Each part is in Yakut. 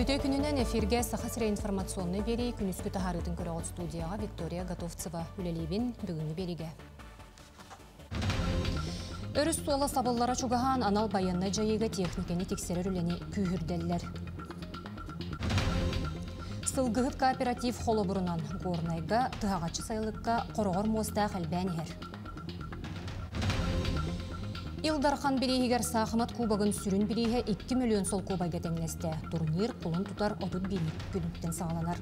Үтүө күнүнэн эфиргэ Саха сирэ информационнай биэрии күнүскү таһаарыытын көрөҕүт студияҕа Виктория Готовцева үлэлиибин бүгүҥҥү биэриигэ. Өрүс суола сабыллара чугаһаан анал байыаннай дьайыыга техникэни тиксэрэр үлэни күүһүрдэллэр. Сылгыһыт кооператив холобурунан Горнайга тыһаҕаччы сайылыкка хороҕор муостаах элбээн иһэр. Ил Дархан бирииһигэр саахымат кубогын сүрүн бирииһэ 2 миллион солкуобайга тэҥнэстэ. Турнир кулун тутар 31 күнүттэн саҕаланар.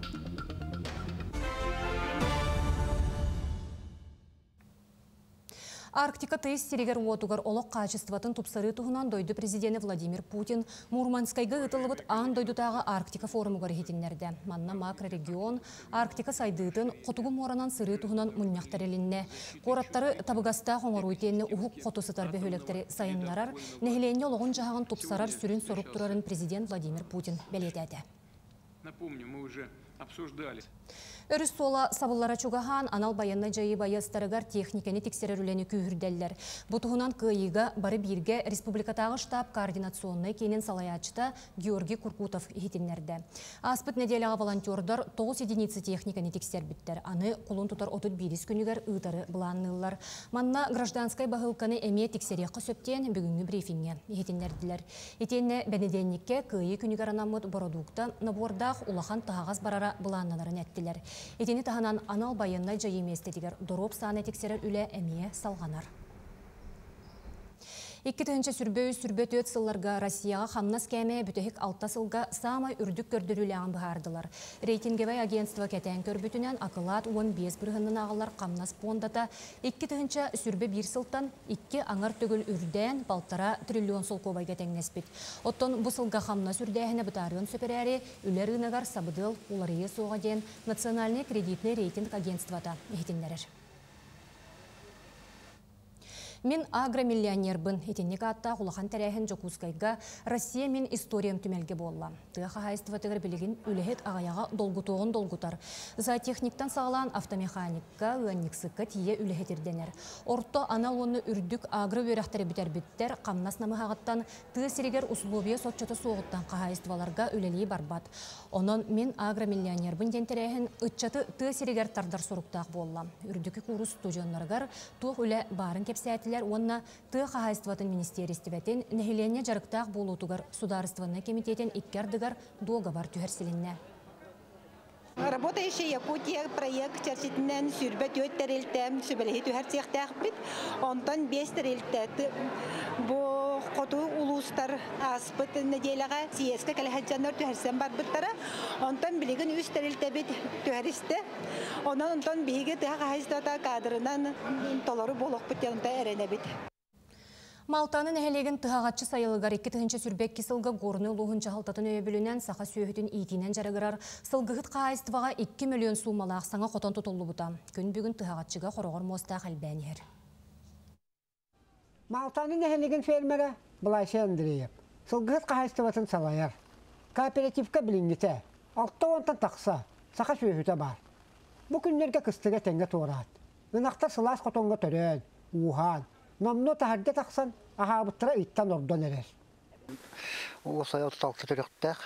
Арктика тыйыс сиригэр-уотугар олох хаачыстыбатын тупсарыы туһунан дойду президенэ Владимир Путин Мурманскайга ыытыллыбыт аан дойдутааҕы Арктика форумугар иһитиннэрдэ. Манна макрорегион Арктика сайдыытын Хотугу муоранан сырыы туһунан мунньах тэрилиннэ. Куораттары табыгастаах оҥоруу итиэннэ уһук хоту сытар бөһүөлэктэри сайыннарар, нэһилиэнньэ олоҕун-дьаһаҕын тупсарар сүрүн сорук турарын президент Владимир Путин бэлиэтээтэ. Напомню, мы уже обсуждали. Өрүс суола сабыллара чугаһаан, анал байыаннай дьайыы байыастарыгар техникэни тиксэрэр үлэни күүһүрдэллэр. Бу туһунан Кыайыыга бары бииргэ республикатааҕы штаб координационнай киинин салайааччыта Георгий Куркутов иһитиннэрдэ. Ааспыт нэдиэлэҕэ волонтердар 9 единица техниканы тиксэрбиттэр. Аны кулун тутар 31 күнүгэр ыытары былаанныыллар. Манна гражданскай баһыылканы эмиэ тиксэриэххэ сөп диэн бүгүҥҥү брифиҥҥэ иһитиннэрдилэр. Итиэннэ бэнидиэнньиккэ Кыайыы күнүгэр анаммыт бородуукта набордаах улахан таһаҕас барара былааннанарын эттилэр. Итини таһынан анал байыаннай дьайыы миэстэтигэр доруоп сааны тиксэрэр үлэ эмиэ салҕанар. 2023-24 сылларга Россияҕа хамнас кээмэйэ бүтэһик алта сылга саамай үрдүк көрдөрүүлээҕин быһаардылар. Рейтинговай агентство кэтээн көрбүтүнэн, акылаат 15 бырыһынын ааҕыллар хамнас пуондата 2021 сылтан икки аҥар төгүл үрдээн, балтараа триллион солкуобайга тэҥнэспит. Оттон бу сылга хамнас үрдээһинэ бытаарыан сөп эрээри, үлэ рыногар сабыдыал уларыйыа суоҕа диэн Национальный кредитный рейтинг агентствота иһитиннэрэр. Мин агромиллионербын. Итинник ааттаах улахан тэрээһин Дьокуускайга Россия мин историям түмэлгэ буолла. Тыа хаһаайыстыбатыгар билигин үлэһит аҕыйаҕа долгутуоҕун долгутар. Зоотехниктан саҕалаан автомеханикка, ыанньыксыкка тиийэ үлэһит ирдэнэр. Орто анал уонна үрдүк агро үөрэхтэри бүтэрбиттэр хамнас намыһаҕыттан тыа сиригэр усулуобуйа соччото суоҕуттан хаһаайыстыбаларга үлэлии барбат. Онон мин агромиллионербын диэн тэрээһин ыччаты тыа сиригэр тардар соруктаах буолла. Үрдүкү куурус устудьуоннарыгар туох үлэ баарын кэпсээтилэр уонна тыа хаһаайыстыбатын министиэристибэтин нэһилиэнньэ дьарыктаах буолуутугар судаарыстыбаннай кэмитиэтин икки ардыгар дуогабар түһэрсилиннэ. Работающая Якутия проект чэрчитинэн 24 тэрилтэ сүбэлэһии түһэрсиэхтээхпит. Онтон 5 тэрилтэ бу хоту улуустар ааспыт нэдиэлэҕэ съезкэ кэлэ сылдьаннар түһэрсэн барбыттара. Онтон билигин үс тэрилтэбит түһэристэ. Онон онтон биһиги тыа хаһаайыстыбата кадрынан толору буолуохпут диэн эрэнэбит. Малтаны нэһилиэгин тыһаҕаччы сайылыгар 2022 сылга Горнай улууһун дьаһалтатын өйөбүлүнэн саха сүөһүтүн иитиинэн дьарыгырар сылгыһыт хаһаайыстыбаҕа 2 мөлүйүөн суумалаах саҥа хотон тутуллубута. Күн бүгүн тыһаҕаччыга хороҕор муостаах элбээн иһэр. Малтаны нэһилиэгин фермерэ Былайсый Андреев сылгыһыт хаһаайыстыбатын салайар. Кооперативка билиҥҥитэ 60-тан тахса саха сүөһүтэ баар. Бу күннэргэ кыстыга тэҥҥэ туораат, ынахтар сылаас хотоҥҥо төрөөн, ууһаан, номнуо таһырдьа тахсан аһаабыттара ыйтан ордон эрэр. Уосайа 36 төрүөхтээх,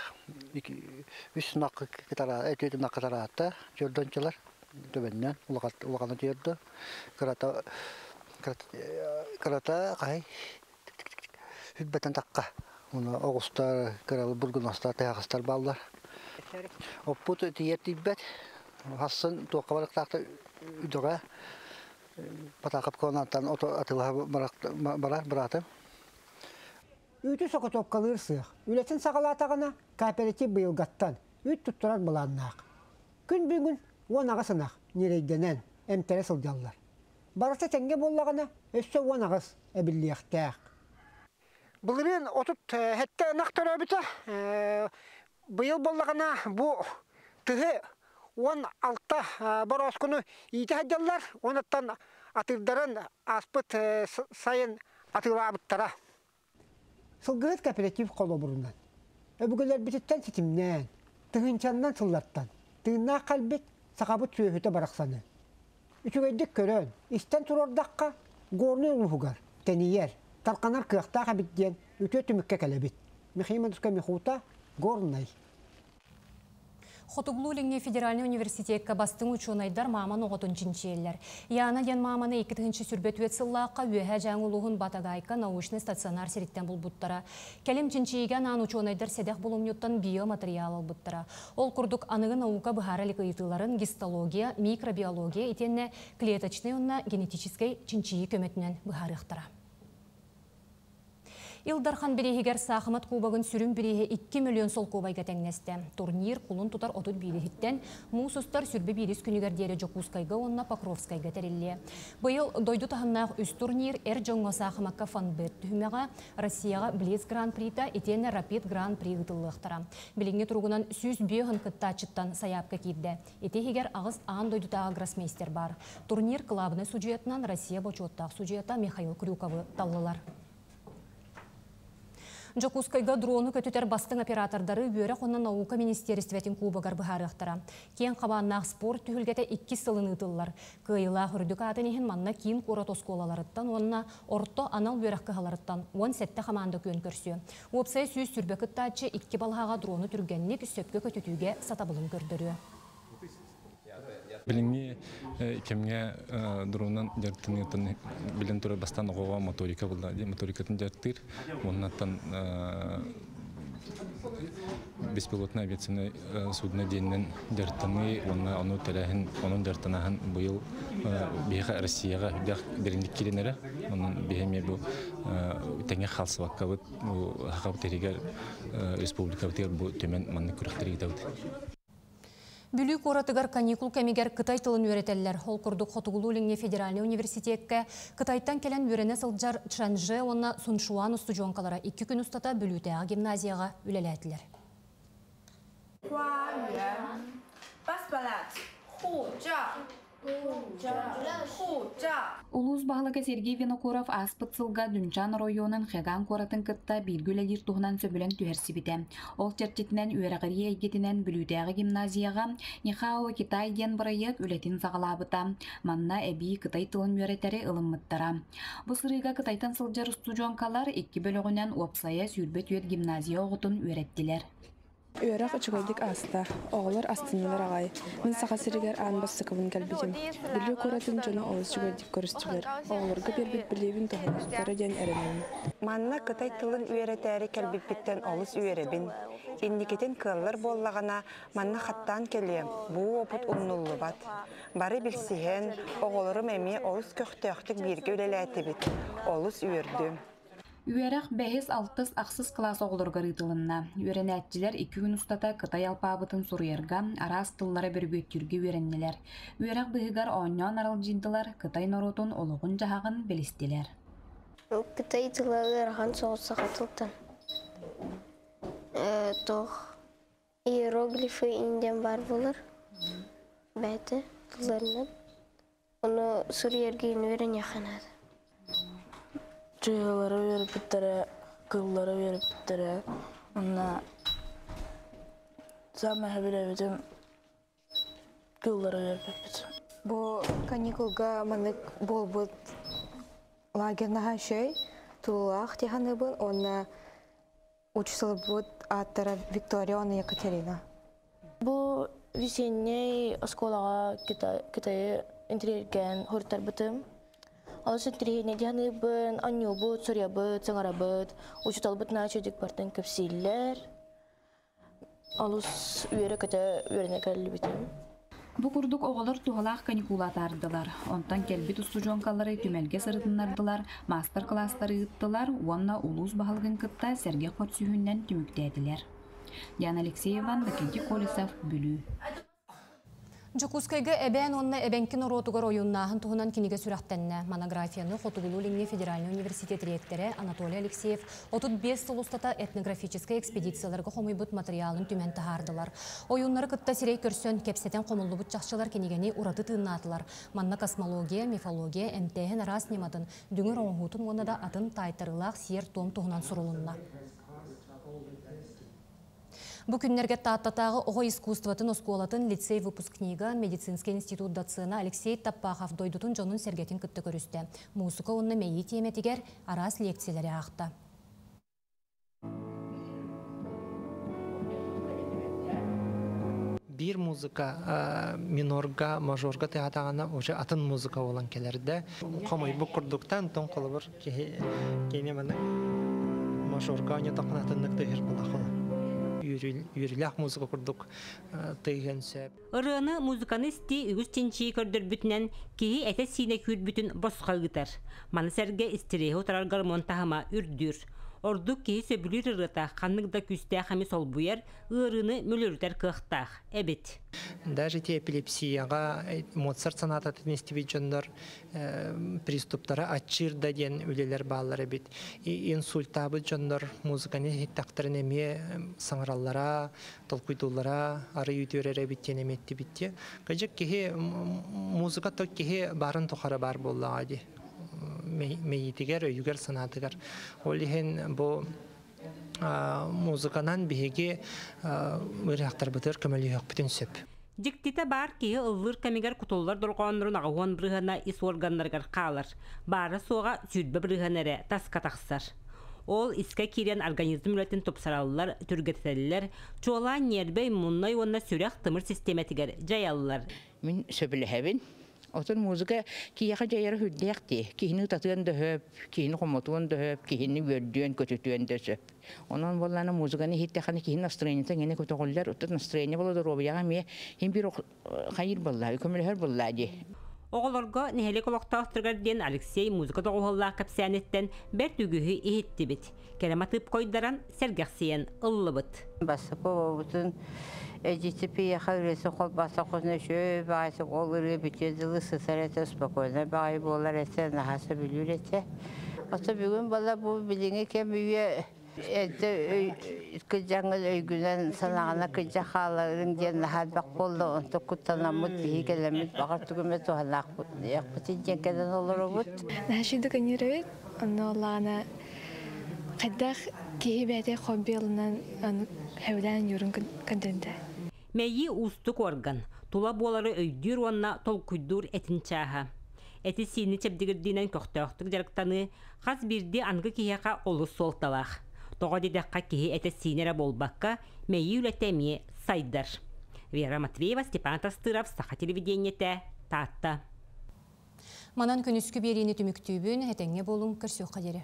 үс ынах түөрт ынах кытараата, чордончулар төбөннөн улахана түөрдө, кырата кырата хаһай үрбэтэн тахха. Уна оҕустар, кыралы бургунастар, тыһаҕастар бааллар. Оппут тиийэр тиийбэт. Хассын туохха барыктаахта үдөҕэ Батаакап куонантан ото атылаһа барар быраатым. Үүтү сокотуопкалыыр сыах үлэтин саҕалаатаҕына кооператив быйылгаттан үүт туттарар былааннаах. Күн бүгүн 18 ынах ньирэйдэнэн эмтэрэ сылдьаллар. Барыта тэҥҥэ буоллаҕына өссө 18 эбиллиэхтээх. Былырыын 37 ынах төрөөбүтэ. Быйыл буоллаҕына бу тыһы 16 борооскуну иитэ сылдьаллар. Онуттан атыырдарын ааспыт сайын атыылаабыттара. Сылгыһыт кооператив холобурунан өбүгэлэрбититтэн ситимнээн, тыһыынчаннан сыллартан тыыннаах кэлбит сахабыт сүөһүтэ барахсаны үчүгэйдик көрөн, истэн туруордахха, Горнай улууһугар тэнийэр, тарҕанар кыахтаах эбит диэн үтүө түмүккэ кэлэбит. Михаил Михута, Горнай. Хотугулуу-Илиҥҥи федеральнай университекка бастыҥ учуонайдар мааман оҕотун чинчийэллэр. Яна диэн мааманы 2024 сыллаахха Үөһээ Дьааҥы улууһун Батагайка научнай стационар сириттэн булбуттара. Кэлим чинчийиигэ анаан учуонайдар сэдэх булумньуттан биоматырыйаал ылбыттара. Ол курдук аныгы наука быһаара илик ыйытыыларын гистология, микробиология итиэннэ клеточнай уонна генетическэй чинчийии көмөтүнэн быһаарыахтара. Ил Дархан бирииһигэр саахымат кубогын сүрүн бирииһэ 2 миллион солкуобайга тэҥнэстэ. Турнир кулун тутар 31-иһиттэн муус устар сүрбэ биирис күнүгэр диэри Дьокуускайга уонна Покровскайга тэриллиэ. Быйыл дойду таһымнаах үс турнир эр дьоҥҥо саахымакка фанбет түһүмэҕэ, Россияҕа Блиц Гран-прита итиэннэ Рапид Гран-при ыытыллыахтара. Билиҥҥи туругунан 105 кыттааччыттан сайаапка киирдэ. Ити иһигэр аҕыс аан дойдутааҕы гроссмейстер баар. Турнир кылаабынай судьуйатынан Россия бочуоттаах судьуйата Михаил Крюковы таллылар. Дьокуускайга дрону көтүтэр бастыҥ оператордары үөрэх уонна наука министиэристибэтин кубогар быһаарыахтара. Киэҥ хабааннаах спорт түһүлгэтэ иккис сылын ыытыллар. Кыайыылаах үрдүк аатын иһин манна киин куорат оскуолаларыттан уонна орто анал үөрэх кыһаларыттан 17 хамаанда күөн көрсүө. Уопсайа 120 кыттааччы икки балаһаҕа дрону түргэнник, сөпкө көтүтүүгэ сатабылын көрдөрүө. Билиҥҥи кэмҥэ дронунан дьарыктаныытын билэн турар бастаан оҕоҕо моторика булла моторикатын дьарыктыыр уоннаттан беспилотная авиационное судно диэнинэн дьарыктаныы уонна ону тэрээһин онон дьарыктанаһын быйыл биһиэхэ Россияҕа үрдээх дириҥник киирэн эрэ онон биһи эмиэ бу тэҥэ хаалсыбаккабыт бу Сахабыт сиригэр республикабытыгар бу түмэн маннык күрэхтэри ыытабыт. Бүлүү куоратыгар каникул кэмигэр кытай тылын үөрэтэллэр. Ол курдук Хотугулуу-Илиҥҥи федеральнай университекка Кытайтан кэлэн үөрэнэ сылдьар Чанчжэ уонна Суншуан устудьуоҥкалара икки күн устата Бүлүүтээҕи гимназияҕа үлэлээтилэр. Улуус баһылыга Сергей Винокуров ааспыт сылга Дүнчан оройуонун Хэган куоратын кытта бииргэ үлэлиир туһунан сөбүлэҥ түһэрсибитэ. Ол чэрчитинэн үөрэҕирии эйгэтинэн Бүлүүтээҕи гимназияҕа Нихао Китай диэн бырайыак үлэтин саҕалаабыта. Манна эбии кытай тылын үөрэтэри ылыммыттара. Бу сырыыга Кытайтан сылдьар устудьуоҥкалар икки бөлөҕүнэн уопсайа 24 гимназия оҕотун үөрэттилэр. Үөрэх үчүгэйдик ааста, оҕолор астыннылар аҕай. Мин Саха сиригэр аан бастакыбын кэлбитим. Бүлүү куоратын дьоно олус үчүгэйдик көрүстүлэр. Оҕолорго биэрбит билиибин туһаныахтара диэн эрэнэбин. Манна кытай тылын үөрэтээри кэлбиппиттэн олус үөрэбин. Инникитин кыаллар буоллаҕына, манна хаттаан кэлиэм, бу уопут умнуллубат. Бары билсиһэн, оҕолорум эмиэ олус көхтөөхтүк бииргэ үлэлээтибит. Олус үөрдүм. Үөрэх бэһис, алтыс, ахсыс кылаас оҕолоругар ыытылынна. Үөрэнээччилэр икки күн устата кытай алпаабытын суруйарга, араас тыллары бөрүбүөттүүргэ үөрэннилэр. Үөрэх быыһыгар оонньоон аралдьыйдылар, кытай норуотун олоҕун-дьаһаҕын билистилэр. Кытай тыла ыарахан соҕус саха тылтан. Туох иероглифы индиан баар буолар. Бэйэтэ тылларынан. Ону суруйарга үөрэниэххэ наада. Чыһыылары үөрэппиттэрэ, кыыллары үөрэппиттэрэ. Уонна саамай сөбүлээбитим кыыллары үөрэппиппит. Бу каникулга маннык буолбут лагерь наһаа үчүгэй, тулуулаах дии саныыбын уонна Учууталбыт ааттара Виктория уонна Екатерина. Бу весенний оскуолаҕа Кытайы интириэргээн хоруттарбытым. Олус интириэһинэй дии саныыбын, оонньуубут, суруйабыт, саҥарабыт, учууталбыт наһаа үчүгэйдик барытын кэпсииллэр. Олус үөрэ-көтө үөрэнэ кэллибитим. Бу курдук оҕолор туһалаах каникулу атаардылар. Онтон кэлбит устудьуоҥкалары түмэлгэ сырытыннардылар, маастар-кылаастары ыыттылар уонна улуус баһылыгын кытта сэргэх көрсүһүүнэн түмүктээтилэр. Диана Алексеева, Иннокентий Колесов, Бүлүү. Дьокуускайга эбээн уонна эбэҥки норуотугар ойууннааһын туһунан кинигэ сүрэхтэннэ. Монографияны Хотугулуу-Илиҥҥи федеральнай университет ректора Анатолий Алексеев 35 сыл устата этнографическай экспедицияларга хомуйбут матырыйаалын түмэн таһаардылар. Ойууннары кытта сирэй көрсөн, кэпсэтэн хомуллубут чахчылар кинигэни ураты тыыннаатылар. Манна космология, мифология, эмтээһин араас ньыматын, дүҥүр оҥоһуутун уонна да атын таайтарыылаах сиэр-туом туһунан сурулунна. Бу күннэргэ Тааттатааҕы оҕо искусствотын оскуолатын лицей выпускнига, медицинскэй институт доцена Алексей Таппахов дойдутун дьонун-сэргэтин кытта көрүстэ. Муусука уонна мэйии тиэмэтигэр араас лекциялэри аахта. Биир музыка минорга, мажорга тыаһаатаҕына уже атын музыка буолан кэлэрдэ. Хомойбут курдуктан тон холобур киһи кини маны мажорга ойнотоххуна атыннык тыаһыр буолла. Үөрүүлээх музыка курдук тыаһыан сөп. Ырыаны, музыканы истии үгүс чинчийии көрдөрбүтүнэн, киһи этэ-сиинэ күүрбүтүн босхо ыытар. Маны сэргэ истириэһи утарар гормон таһыма үрдүүр. Ордук киһи сөбүлүүр ырыата ханнык да күүстээх эми солбуйар, ыарыыны мүлүрүтэр кыахтаах эбит. Даже ити эпилепсияҕа Моцарт сонататын истибит дьоннор приступтара аччыыр да диэн үлэлэр бааллар эбит. Инсультаабыт дьоннор музыканы иһиттэхтэрин эмиэ саҥараллара, толкуйдууллара арый үтүөрэр эбит диэн эмиэ эттибит дии. Кыдьык киһи музыка то киһи баарын тухары баар буоллаҕа дии. Мэйиитигэр, өйүгэр, санаатыгар. Ол иһин бу музыканан биһиги ыарыһахтарбытыгар көмөлөһүөхпүтүн сөп. Дьиктитэ баар киһи ыллыыр кэмигэр кутуллар дорҕооннорун аҕыһуон бырыһыана ис уорганнарыгар хаалар, баара-суоҕа 20 бырыһыана эрэ таска тахсар. Ол искэ киирэн организм үлэтин тупсараллар, түргэтэтэллэр, чуолаан ньиэрбэ, иммуннай уонна сүрэх-тымыр систиэмэтигэр дьайаллар. Мин сөбүлэһэбин. Отон музыка киһиэхэ дьайара сүрдээх дии. Киһини ытатыан да сөп, киһини хомотуон да сөп, киһини үөрдүөн, көтүтүөн да сөп. Онон буоллаана музыканы иһиттэххинэ киһи настроениета эҥинэ көтөҕүллэр, оттон настроение буола доруобуйаҕа эмиэ иһин биир хайыыр буоллаа, көмөлөһөр буоллаа дии. Оҕолорго нэһилиэк олохтоохторугар диэн Алексей музыка доҕуһуоллаах кэпсээниттэн бэрт үгүһү иһиттибит. Кэрэ матыып хойдаран, сэргэхсийэн ыллыбыт. Бастакы обобутун эдьити пиэхэ ырыасы холбоотоххуна үчүгэй баҕайытык ол ырыа бүтүөр дылы сытар этэ, спокойно баҕайы буолар этэ, наһаа сөбүлүүр этэ. Ото бүгүн бала бу билиҥҥи кэм үйэ эрдэ кыдьаҥҥын өйгүнэн санаҕына кыдьа хааларыҥ диэн наһаа элбэх буолла, онтон куттанаммыт биһи кэлэммит баҕар тугу эмэ туһанаахпыт диэн кэлэн олоробут. Наһаа үчүгэй көнньүөрэбит, онно оллаҕына Хайдах киһи бэйэтэ хобби ылынан сөбүлээн юрун көрдөрдө. Мэйии уустук орган, тула буолары өйдүүр уонна толкуйдуур этин чааһа. Эти-сиини чэбдигирдиинэн көхтөөхтүк дьарыктаныы хас биирдии аныгы киһиэхэ олус суолталаах. Тоҕо диэтэххэ киһи этэ-сиинэ эрэ буолбакка, мэйии үлэтэ эмиэ сайдар. Вера Матвеева, Степан Тастыров, Саха телевидениетэ, Таатта. Манан күнүскү биэриини түмүктүүбүн, этэҥҥэ буолуҥ, көрсүөххэ диэри.